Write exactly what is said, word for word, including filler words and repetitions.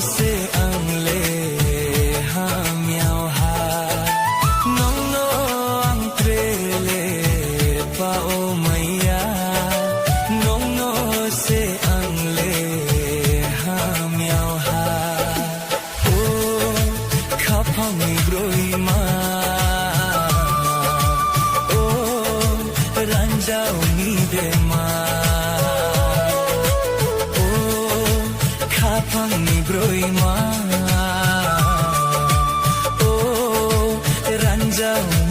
Se ang le hamyao ha, nung no ang tre le pao mai ya, nung no se ang le hamyao ha. O khaphang ni broima, o ranjao ni bema, o khaphang ni broima, o ranjao